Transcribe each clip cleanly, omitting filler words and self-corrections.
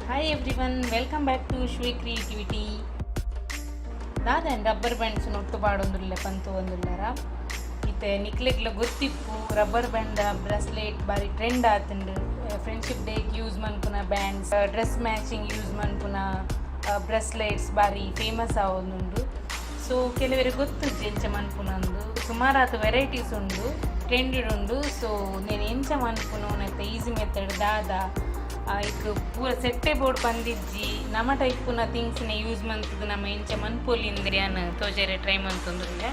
Hi everyone, welcome back to Shri creativity. ದಾದ rubber bands ಒಟ್ಟು ಪಾಡೊಂದುಲ್ಲೆ ಪಂತು ಒಂದುಲ್ಲಾರ? ಇತ್ತೆ ನಿಕ್ಲೆಗ್ಲ ಗೊತ್ತಿಪ್ಪು, ರಬ್ಬರ್ ಬ್ಯಾಂಡ್ ಬ್ರೆಸ್ಲೆಟ್ ಬಾರಿ ಟ್ರೆಂಡ್ ಆತುಂಡು. ಫ್ರೆಂಡ್ಶಿಪ್ ಡೇಗ್ ಯೂಸ್ ಮನ್ಪುನ ಬ್ಯಾಂಡ್ಸ್, ಡ್ರೆಸ್ ಮ್ಯಾಚಿಂಗ್ ಯೂಸ್ ಮನ್ಪುನ ಬ್ರೆಸ್ಲೆಟ್ಸ್ ಬಾರಿ ಫೇಮಸ್ ಆವೊಂದುಂಡು. ಸೊ ಕೆಲವೆರ್ ಗೊತ್ತುಜ್ಜಿ ಎಂಚ ಮನ್ಪುನಂದು. ಸುಮಾರಾತ್ ವೆರೈಟೀಸ್ ಉಂಡು, ಟ್ರೆಂಡ್ ಉಂಡು. ಸೊ ನೇನ್ ಎಂಚ ಮನ್ಪುನು, ನೆತ್ತ ಈಸಿ ಮೆಥಡ್ ದಾದ, ಐಕ್ ಪೂರ ಸೆಟ್ಟೆ ಬೋಡು ಪಂದಿಜ್ಜಿ, ನಮ ಟೈಪುನ ಥಿಂಗ್ಸ್ನ ಯೂಸ್ ಮಂತುದು ನಮ ಎಂಚ ಮನ್ಪೊಲಿ ಯಾನ್ ತೋಜರೆ ಟ್ರೈ ಮಂತೊಂದುಲ್ಲೆ.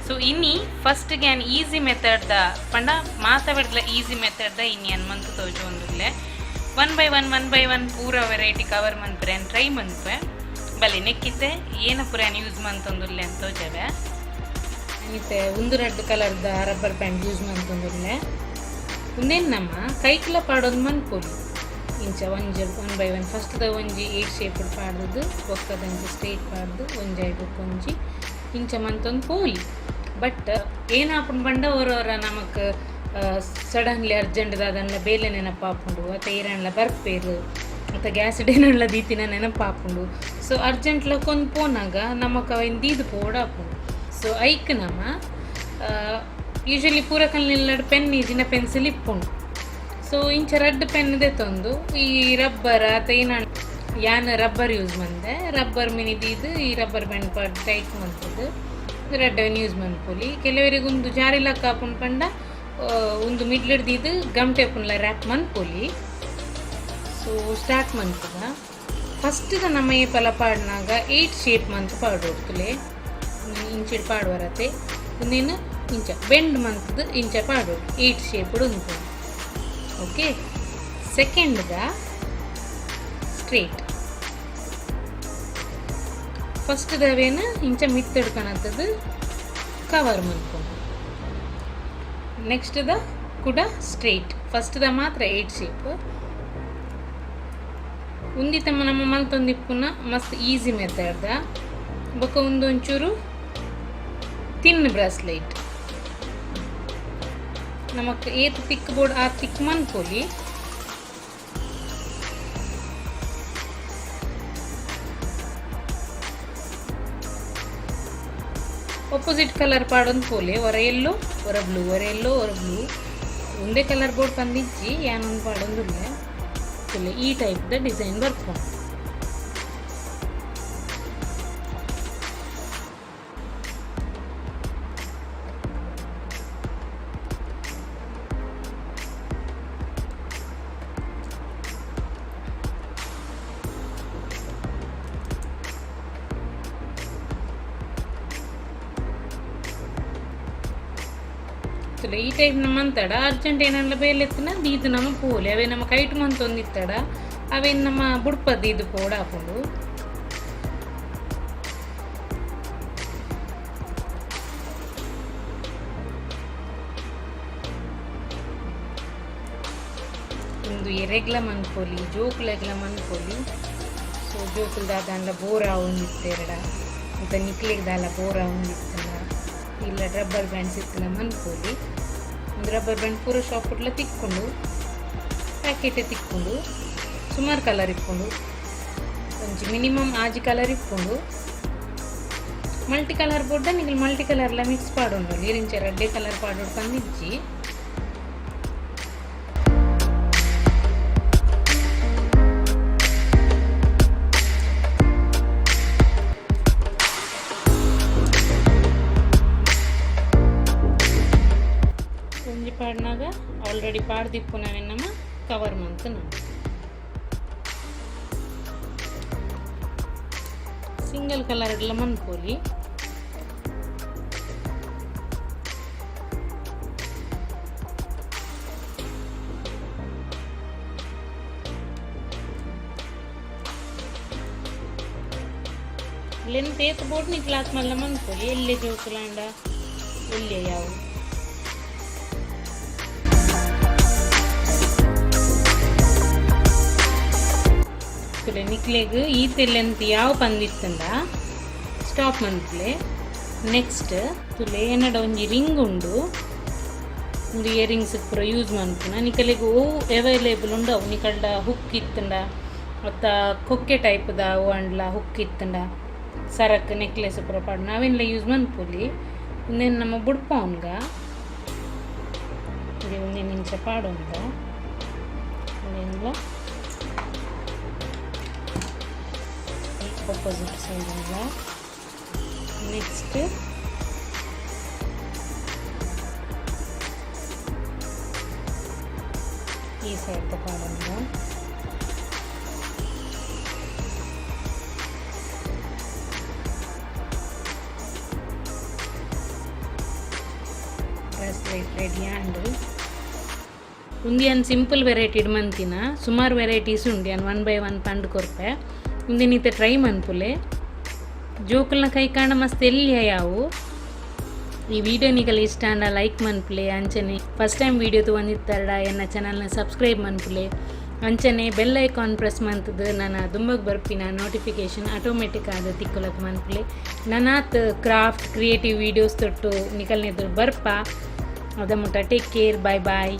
ಸೊ ಇನಿ ಫಸ್ಟ್ ಯಾನ್ ಈಸಿ ಮೆಥಡ್ ದ ಪಂಡ ಮಾತವೆಡ್ಲ ಈಸಿ ಮೆಥಡ್ ದ ಇನಿ ಯಾನ್ ಮಂತು ತೋಜೊಂದುಲ್ಲೆ. One by one, one by one ಪೂರ ವೆರೈಟಿ ಕವರ್ ಮನ್ಪುರೆ ಯಾನ್ ಟ್ರೈ ಮನ್ಪೆ. ಬಲೆ, ನೆಕ್ಕಿತ್ತೆ ಏನ ಪೂರ ಯಾನ್ ಯೂಸ್ ಮಂತೊಂದುಲ್ಲೆ ಅಂತ ತೋಜವೆ. ಇತ್ತೆ ಉಂದು ರೆಡ್ ಕಲರ್ದ ರಬ್ಬರ್ ಬ್ಯಾಂಡ್ ಯೂಸ್ ಮಂತೊಂದುಲ್ಲೆ. ಉಂದೇನ್ ನಮ್ಮ ಕೈಕ್ಲ ಪಾಡೊಂದು ಮನ್ಪೊಲಿ. ಇಂಚ ಒಂಜಿ ಒನ್ ಬೈ ಒನ್, ಫಸ್ಟ್ ದ ಒಂಜಿ ಏಟ್ ಶೇಪ್ ಪಾಡ್ದು, ಬೊಕ್ಕದಂಚ ಸ್ಟ್ರೈಟ್ ಪಾಡ್ದು, ಒಂಜಿ ಬೊಕ್ಕ ಒಂಜಿ ಇಂಚ ಮಂತೊಂದು ಪೋಲಿ. ಬಟ್ ಏನಾಪುಂಡು ಪಂಡ, ಒರ ನಮಕ್ ಸಡನ್ಲಿ ಅರ್ಜೆಂಟ್ ದಾದನ್ಲ ಬೇಲೆ ನೆನಪಾಪುಂಡು, ಅತ್ತ ಏರಾಂಡ್ಲ ಬರ್ಪೇರು, ಅತ್ತ ಗ್ಯಾಸ್ ಏನಾಂಡ್ಲ ದೀತಿನ ನೆನಪಾಪುಂಡು. ಸೊ ಅರ್ಜೆಂಟ್ಲ ಕೊಂದು ಪೋನಾಗ ನಮಕ್ ಅವೆನ್ ದೀದ್ ಪೋಡಾಪುಂಡು. ಸೊ ಐಕ್ ನಮ ಯೂಶಲಿ ಪೂರ ಕಲ್ನೆಲ್ಲಡ್ ಪೆನ್ ಇಜಿಂಡ ಪೆನ್ಸಿಲ್ ಇಪ್ಪುಂಡು. ಸೊ ಇಂಚ ರಡ್ಡ್ ಪೆನ್ ದೆತ್ತೊಂದು ಈ ರಬ್ಬರ್ ಅತ ಏನ, ಯಾನ್ ರಬ್ಬರ್ ಯೂಸ್ ಮಂದೆ. ರಬ್ಬರ್ ಮಿನಿ ದೀದ್ ಈ ರಬ್ಬರ್ ಬ್ಯಾಂಡ್ ಪಾಡ್ ಟೈಟ್ ಮಲ್ತುದು ರಡ್ಡ್ ಯೂಸ್ ಮನ್ಪೊಲಿ. ಕೆಲವರಿಗೆ ಉಂದು ಜಾರಿ ಲಕ್ಕ ಆಪುಂಡು ಪಂಡ, ಉಂದು ಮಿಡ್ಲ್ ದೀದ್ ಗಮ್ ಟೇಪುನ್ಲ ರ್ಯಾಪ್ ಮನ್ಪೊಲಿ. ಸೊ ಸ್ಟಾರ್ಟ್ ಮನ್ಪುಗ. ಫಸ್ಟ್ ನಮ್ಮ ಏಪಲ ಪಾಡ್ನಾಗ ಏಟ್ ಶೇಪ್ ಮಂತ್ ಪಾಡೋಡ್ತುಲೆ. ಇಂಚಿಡ್ ಪಾಡುವರತೆ, ಉಂದೇನು ಇಂಚ ಬೆಂಡ್ ಮಂತುದು ಇಂಚ ಪಾಡೋಡು, ಏಟ್ ಶೇಪ್ ಉಂತು. Okay, second the straight. First ದವೇನ ಇಂಚ ಮಿತ್ತಡ್ ಕಣತ್ತದು ಕವರ್ ಮನ್ಪುನು. ನೆಕ್ಸ್ಟ್ the ಕೂಡ ಸ್ಟ್ರೈಟ್. ಫಸ್ಟ್ the ಮಾತ್ರ ಏಟ್ ಶೇಪ್. ಉಂದಿತಮ್ಮ ನಮ್ಮ ಮಲ್ತೊಂದಿಪ್ಪುನ ಮಸ್ತ್ ಈಸಿ ಮೆಥಡ್ ದ. ಬೊಕ ಉಂದೊಂಚೂರು ತಿನ್ ಬ್ರಾಸ್ಲೆಟ್. ನಮಕ್ ಏತ್ ತಿಕ್ ಬೋರ್ಡ್ ಆ ತಿಕ್ ಮನ್ಪೊಲಿ. ಅಪೋಸಿಟ್ ಕಲರ್ ಪಾಡೊಂದು ಪೋಲೆ. ಒರ ಎಲ್ಲೋ, ಒರ ಬ್ಲೂ, ಒರ ಎಲ್ಲೋ, ಒರ ಬ್ಲೂ. ಒಂದೇ ಕಲರ್ ಬೋರ್ಡ್ ಪಂದಿಜ್ಜಿ, ಯಾನೊಂದು ಪಾಡೊಂದುಲ್ಲೆ. ತೂಲೆ, ಈ ಟೈಪ್ ದ ಡಿಸೈನ್ ಬರ್ಪುಂಡು. ತೂಲೆ, ಈ ಟೈಪ್ ನಮ್ಮ ಮಂತಡ ಅರ್ಜೆಂಟ್ ಏನಲ್ಲ ಬೇಲೆತ್ತಿನ ದೀದ್ ನಮ್ಮ ಪೋಲೆ. ಅವೇ ನಮ್ಮ ಕೈಟ್ ಮಂತೊಂದಿತ್ತಡ ಅವೇನು ನಮ್ಮ ಬುಡ್ಪ ದೀದ್ ಪೋಡ ಆಪುಂಡು. ಉಂದು ಎರೆಗ್ಲ ಮನ್ಪೊಲಿ, ಜೋಕುಲೆಗ್ಲ ಮನ್ಪೊಲಿ. ಸೊ ಜೋಕುಲು ದಾದಾಂಡ ಬೋರ್ ಆವೊಂದಿತ್ತೆರಡ ಅಂತ, ನಿಕ್ಲೆಗ್ ದಾಲ ಬೋರ್ ಆವೊಂದಿತ್ತಲ್ಲ, ಇಲ್ಲ ರಬ್ಬರ್ ಬ್ಯಾಂಡ್ಸ್ ಇತ್ತಲ್ಲ, ಮನ್ಪೊಲಿ. ಒಂದು ರಬ್ಬರ್ ಬ್ಯಾಂಡ್ ಪೂರ ಶಾಪುಡ್ಲ ತಿಕ್ಕೊಂಡು, ಪ್ಯಾಕೆಟ್ ತಿಕ್ಕೊಂಡು. ಸುಮಾರು ಕಲರ್ ಇಪ್ಪುಂಡು. ಒಂಜಿ ಮಿನಿಮಮ್ ಆಜಿ ಕಲರ್ ಇಪ್ಪುಂಡು. ಮಲ್ಟಿ ಕಲರ್ ಬೋರ್ಡ ನಿಕಲ್ ಮಲ್ಟಿ ಕಲರ್ಲ ಮಿಕ್ಸ್ ಪಾಡೊಂಡು. ನೀರಿಂಚ ರಡ್ಡೆ ಕಲರ್ ಪಾಡೊಡು ಪಂದಿಜ್ಜಿ. ಒಂಜಿ ಪಾಡ್ನಾಗ ಆಲ್ರೆಡಿ ಪಾಡ್ದಿಪ್ಪುನವೆನ್ ನಮ ಕವರ್ ಮಂತ್ ನಮ ಸಿಂಗಲ್ ಕಲರ್ ಡ್ಲ ಮನ್ಪೊಲಿ. ಲೆಂತ್ ಏತ್ ಬೋಡ್ ನಿಕ್ಲ್ ಆತ್ ಮಲ್ಲ ಮನ್ಪೊಲಿ. ಎಲ್ಲೆ ಜೋಕುಲಾಂಡ ಎಲ್ಲೆ ಯಾವು. ತೂಲೆ, ನಿಕ್ಲೆಗ್ ಈತ್ ಲೆಂತ್ ಯಾವ ಪಂದಿತ್ತಂಡ ಸ್ಟಾಪ್ ಮನ್ಪುಲೆ. ನೆಕ್ಸ್ಟ್ ತುಲೆ, ಎನ್ನಡ ಒಂಜಿ ರಿಂಗ್ ಉಂಡು. ಉಂದು ಇಯರಿಂಗ್ಸ್ ಪೂರ ಯೂಸ್ ಮನ್ಪುನ. ನಿಕಲೆಗ್ ಒವು ಅವೈಲೇಬಲ್ ಉಂಡು ಅವು. ನಿಕಲ್ಡ ಹುಕ್ ಇತ್ತಂಡ ಅತ್ತ ಕೊಕ್ಕೆ ಟೈಪ್ದ ಅವು ಹುಕ್ ಇತ್ತಂಡ ಸರಕ್ ನೆಕ್ಲೆಸ್ ಪೂರ ಪಾಡುನ ಅವೆನ್ಲ ಯೂಸ್ ಮನ್ಪೊಲಿ. ಉಂದೆನ್ ನಮ ಬುಡ್ಪವೊನ್ಗ. ಉಂದೆನ್ ಇಂಚ ಪಾಡೊಂದ ಉಂದೆನ್ಲ ಆಪೋಸಿಟ್ ಸೈಡ್ ನೆಕ್ಸ್ಟ್ ಈ ಸೈಡ್ ಪಾಡೊಂದ. ಬ್ರಾಸ್ಲೆಟ್ ರೆಡಿ ಆಂಡ್. ಉಂದು ಸಿಂಪಲ್ ವೆರೈಟಿ ಮಂತಿನ, ಸುಮಾರು ವೆರೈಟೀಸ್ ಉಂಡು. ಯಾನ್ ಒನ್ ಬೈ ಒನ್ ಪಂಡ್ ಕೊರ್ಪೆ. ಉಂದೆನ್ ಇತ್ತೆ ಟ್ರೈ ಮನ್ಪುಲೆ. ಜೋಕುಲ್ನ ಕೈ ಕಾಣ ಮಸ್ತ್ ಎಲ್ಯ ಯಾವು. ಈ ವಿಡಿಯೋ ನಿಕಲ್ ಇಷ್ಟ ಆಂಡ ಲೈಕ್ ಮನ್ಪುಲೆ. ಅಂಚನೆ ಫಸ್ಟ್ ಟೈಮ್ ವಿಡಿಯೋ ತೂವೊಂದಿತ್ತರ್ಡ ಎನ್ನ ಚಾನಲ್ನ ಸಬ್ಸ್ಕ್ರೈಬ್ ಮನ್ಪುಲೆ. ಅಂಚನೆ ಬೆಲ್ ಐಕಾನ್ ಪ್ರೆಸ್ ಮಂತುದು ನನ್ನ ದುಂಬಗ್ ಬರ್ಪಿನ ನೋಟಿಫಿಕೇಶನ್ ಆಟೋಮೆಟಿಕ್ ಆದ್ ತಿಕ್ಕುಲಕ ಮನ್ಪುಲೆ. ನನಾತ್ ಕ್ರಾಫ್ಟ್ ಕ್ರಿಯೇಟಿವ್ ವೀಡಿಯೋಸ್ ತೊಟ್ಟು ನಿಕಲ್ನೆದುರು ಬರ್ಪ. ಅದ ಮುಟ್ಟ ಟೇಕ್ ಕೇರ್, ಬಾಯ್ ಬಾಯ್.